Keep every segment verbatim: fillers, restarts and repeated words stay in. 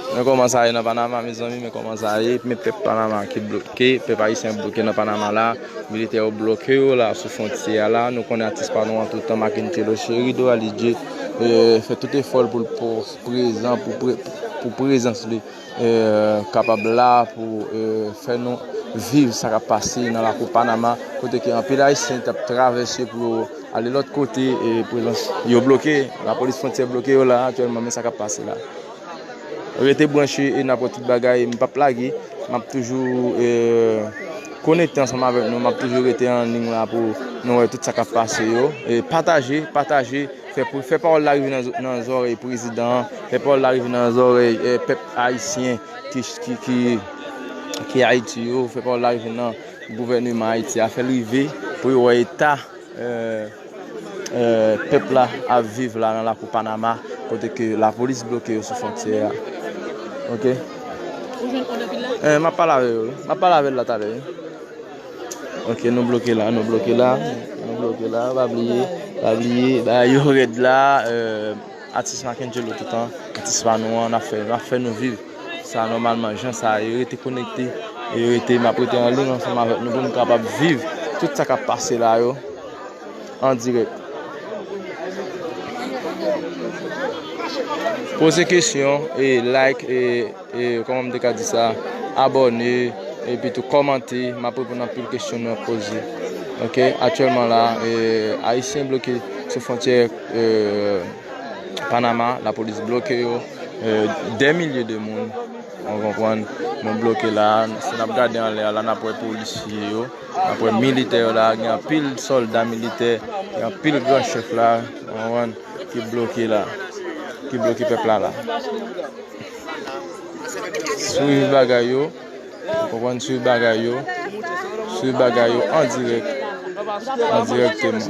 Men kòman sa ye nan Panama, mezanmi, men kòman sa ye. Men pèp Panama ki bloke, pèp ayisyen bloke nan Panama la. Militè yo bloke yo la sou fwontyè a la. Nou konnen atis pa nou an toutan, Mackencello Chérido Alidje, eh, fè tout efò l pou l pou prezan, pou pre-, pou prezans li, eh, kapab la pou, eh, fè nou viv sa k ap pase nan lakou Panama, kote ke anpil ayisyen t ap travèse pou yo ale lòt kote, e prezans yo bloke, lapolis fwontyè bloke yo la aktyèlman, men sa k ap pase la. Rete branche e n ap wè tout bagay, m p ap lage, m ap toujou, eh, konekte ansanm avèk nou, m ap toujou rete an liy la pou nou wè tout sa k ap pase yo. E pataje, pataje, fè, pou, fè pawòl la rive nan, nan zòrèy prezidan an, fè pawòl la rive nan zòrèy, eh, pèp ayisyen ki, ki, ki, ki Ayiti yo, fè pawòl la rive nan gouvèneman Ayiti a, fè l rive pou yo wè eta, eh, eh, pèp la ap viv la nan lakou Panama, kote ke lapolis bloke yo sou fwontyè a. Ok? Ou jwenn kòd anpil la? Eh, m ap pale avè yo, wi. M ap pale avè l la talè, wi. Ok, nou bloke la, nou bloke la, nou bloke la, pa bliye, pa bliye, bagay yo rèd la, eh, atis Mackencello toutan, atis pa nou an, n ap fè, n ap fè nou viv. Sa nòmalman, jan sa ye, rete konekte, e rete, m ap rete an liy ansanm avèk nou pou nou kapab viv tout sa k ap pase la yo an dirèk. Poze kesyon, e like, e, e kòman m te ka di sa, abòne, epi tou kòmante, m ap reponn anpil kesyon nou ap poze. Ok, aktyèlman la, e, ayisyen bloke sou fwontyè, e, Panama, lapolis bloke yo, eh, dè milye de moun, w konprann, nou bloke la, si n ap gade anlè a la, n ap wè polisye yo, n ap wè militè yo la, gen anpil sòlda militè, gen anpil gran chèf la, w konprann, ki bloke la, ki bloke pèp la la. Swiv bagay yo. Ou konprann, swiv bagay yo, swiv bagay yo an dirèk, an dirèkteman.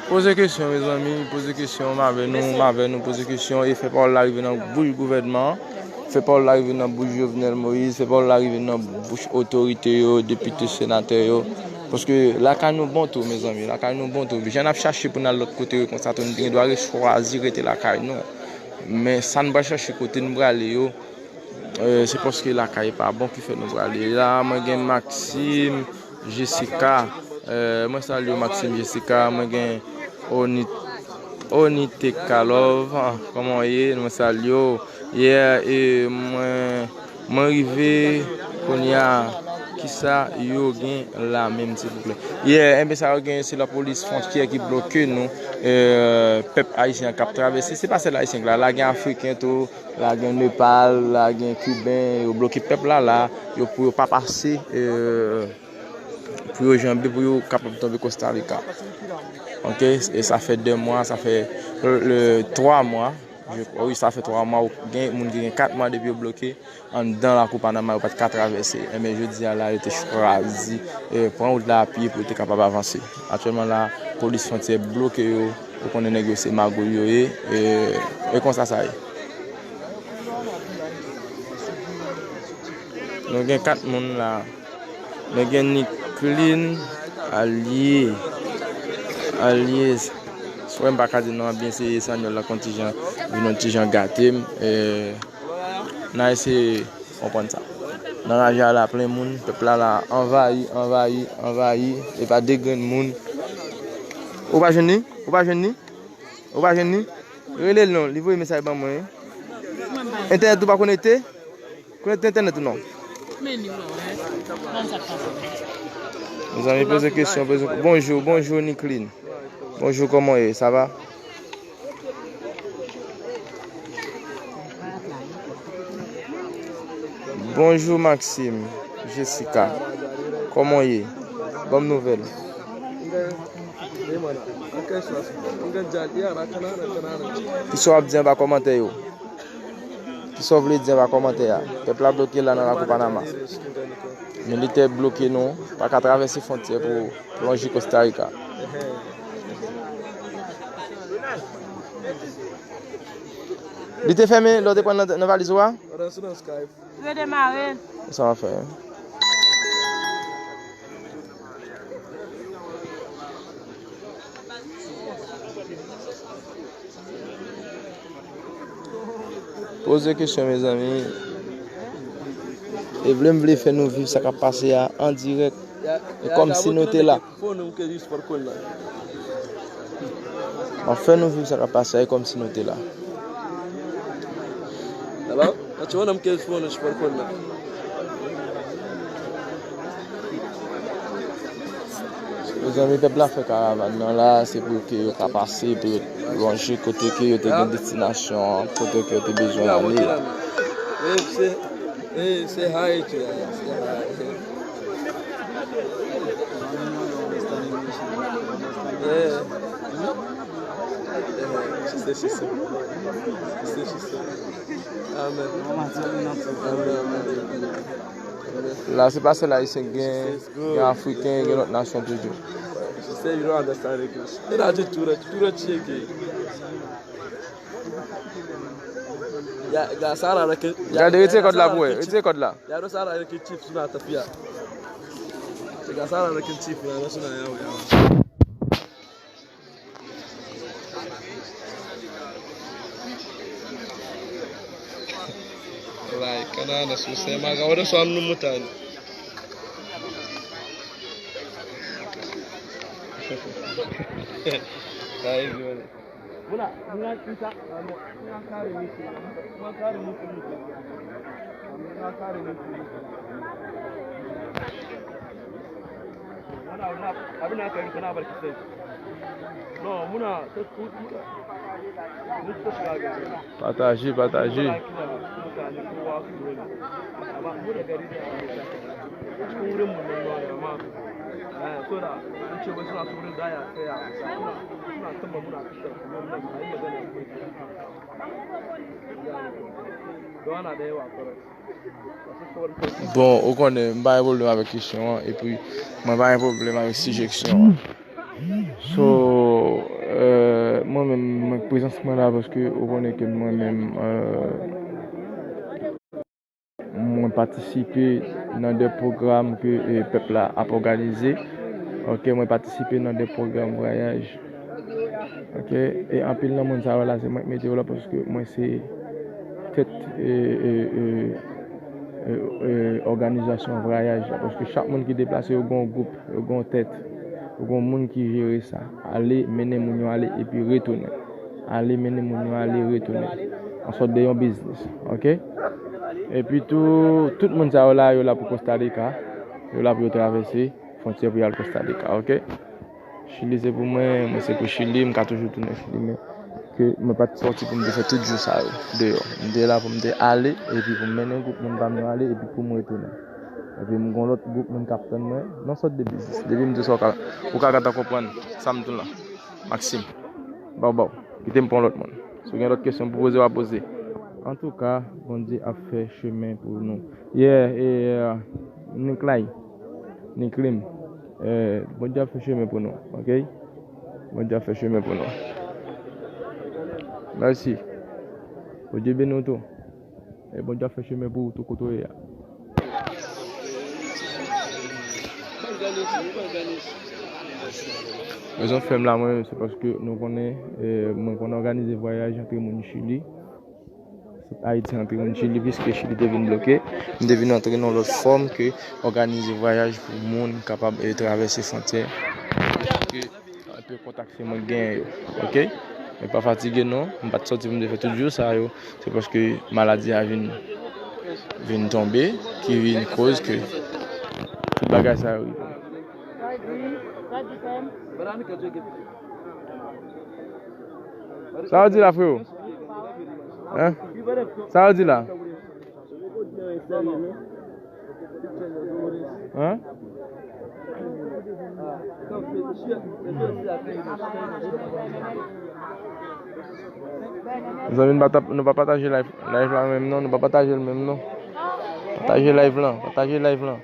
Poze kesyon, mezanmi, poze kesyon, m avè nou, m avè nou, poze kesyon e fè pawòl la rive nan bouch gouvènman an. Fè pawòl la rive nan bouch Jovenel Moïse, fè pawòl la rive nan bouch otorite yo, depite, senatè yo. Paske lakay nou bon tou, mezanmi, lakay nou bon tou. Jan n ap chache pou n al lòt kote yo konsa tou, nou te gen dwa re-, chwazi rete lakay nou. Men sa n pral chache, kote n prale yo, eh, se paske lakay pa bon ki fè nou prale. La, mwen gen Maxime, Jessica, eh, mwen salye w, Maxime, Jessica, mwen gen Oni-, Oniteka Love, ah, kòman w ye? Mwen salye w. Yeah, e mwen, mwen rive kounye a, kisa yo gen la menm, silvouplè? Yeah, enben sa yo gen, se lapolis fwontyè ki bloke nou, eh, pèp ayisyen an k ap travèse. Se pa sèl ayisyen k la, la gen afriken tou, la gen Nepal, la gen kiben, yo bloke pèp la la, yo pou yo pa pase, eh, pou yo janbe, pou yo kapab tonbe Costa Rica. Ok, e sa fè de mwa, sa fè, euh, twa mwa. Je, wi, sa fè twa mwa, gen moun ki gen kat mwa depi yo bloke anndan lakou Panama, yo pa t ka travèse. Enben, jodi a la, yo te chwazi, eh, pran wout la a pye pou yo te kapab avanse. Aktyèlman la, polis fwontyè bloke yo, ou konnen nèg yo se magouy yo ye, e, e konsa sa ye. Nou gen kat moun la. Nou gen Nicklin Alye. Alye. Frè m pa ka di non an byen, se espanyòl la konn ti jan, vin yon ti jan gate m. E, n a eseye konprann sa. Nan raje a la plen moun, pèp la la anvayi, anvayi, anvayi, e pa de grenn moun. Ou pa jwenn li? Ou pa jwenn li? Ou pa jwenn li? Rele l non, li voye mesaj ban mwen. Entènèt ou pa konekte? Konekte entènèt ou non? Mezanmi, poze kesyon, poze. Bonjou, bonjou, Nicklin. Bonjou, kòman w ye? Sa va? Bonjou, Maxime, Jessica. Kòman w ye? Ban m nouvèl. Kisa w ap di anba kòmantè yo? Kisa w vle di anba kòmantè a? Pèp la bloke la nan lakou Panama. Militè bloke nou, pa ka travèse fwontyè pou lonje Costa Rica. Li te fèmen lè w te pran nan, nan valiz ou a? Pandan sou nan Skype. Redemare. Sa w ap fè? Poze kesyon, mezanmi. E vle m vle fè nou viv sa k ap pase a an dirèk. E kòmsi nou te la. M ap fè nou viv sa k ap pase a, e kòmsi nou te la. Hello? Mezanmi, pèp la fè karavàn nan la, se pou ke yo ka pase, pou yo lonje kote ke yo te gen destinasyon an, kote ke yo te bezwen ale. Hey, say hi to her. Say hi. Yeah. Yeah. She said she said. She said she said. Amen. Amen, amen, amen. La, se pa sèl Ayisyen, gen, gen Afriken, gen lòt nasyon toujou. She said you don't understand English. E la di tou, tou, tou, tou, tou. Ya, ya, sa la, like, ya, gade, retire kòd la pou wè, retire kòd la. Ya, sa la, like, chips, na tapia. Ya, sa la, like, chips, na, na, na, ya, ya. Like, kana na susema, ka wada so amnu mutane. Ai, Júlio. Muna, muna kita, muna kare misi, muna kare misi misi. Muna kare misi misi. Muna, muna, abi na kare muna bal kisai. No, muna, muna. Pataje, pataje. Bon, ou konnen, m pa gen pwoblèm avèk kesyon an, epi mwen pa gen pwoblèm avèk sijeksyon an. So, euh, mwen menm, mwen, prezans mwen la paske ou konnen ke mwen menm, euh, mwen patisipe nan de pwogram ke, eh, pèp la ap òganize. Ok, mwen patisipe nan de pwogram vwayaj. Ok, e anpil nan moun sa yo la, se mwen ki mete yo la paske mwen se tèt, eh, eh, eh, eh, eh, òganizasyon vwayaj la. Paske chak moun ki deplase, yo gen yon gwoup, yo gen yon tèt, yo gen yon moun ki jere sa. Ale, mennen moun yo ale, epi retounen. Ale, mennen moun yo ale, retounen. An sòt de yon biznis, ok? Epi tou, tout moun sa yo la, yo la pou Costa Rica. Yo la pou yo travèse fwontyè pou y al Costa Rica, ok? Chili se pou mwen, mwen se pou Chili, m ka toujou tounen Chili, men ke mwen pa t sòti pou m te fè tout jou sa yo deyò. M te la pou m te ale, epi pou m mennen gwoup moun pa m yo ale, epi pou m retounen. Epi m gon lòt gwoup moun k ap tann mwen, nan sòt de biznis. Depi m di sa, ou ka, ou ka gentan konprann sa m di w la. Maxime, baw baw, kite m pran lòt moun. Si w gen lòt kesyon pou poze, w a poze. Antouka, Bondye ap fè chemen pou nou. Yeah, e, uh, Niklay, Niklim, eh, Bondye ap fè chemen pou nou, ok? Bondye ap fè chemen pou nou. Mèsi. Bondye beni w tou. E Bondye ap fè chemen pou ou tou kote w ye a. Rezon fè m la mwen, se paske nou konnen, eh, mwen konn òganize vwayaj antre moun Chili. Ayiti antre moun Chili, piske Chili te vin bloke. M te vin antre nan lòt fòm ke òganize vwayaj pou moun kapab, eh, travèse fwontyè. Ke anpe kontak se mwen k genyen yo, ok? Men pa fatige non, m pa t sòti pou m te fè tout jou sa yo. Se paske maladi a vin, vin tonbe, ki vin koz ke tout bagay sa yo rive. Sa yo di la, freo? Hein? Sa yo di la? Hein? Mezanmi, nou pa tap-, nou pa pataje live, live la menm non, nou pa pataje l menm non. Pataje live lan, pataje live lan.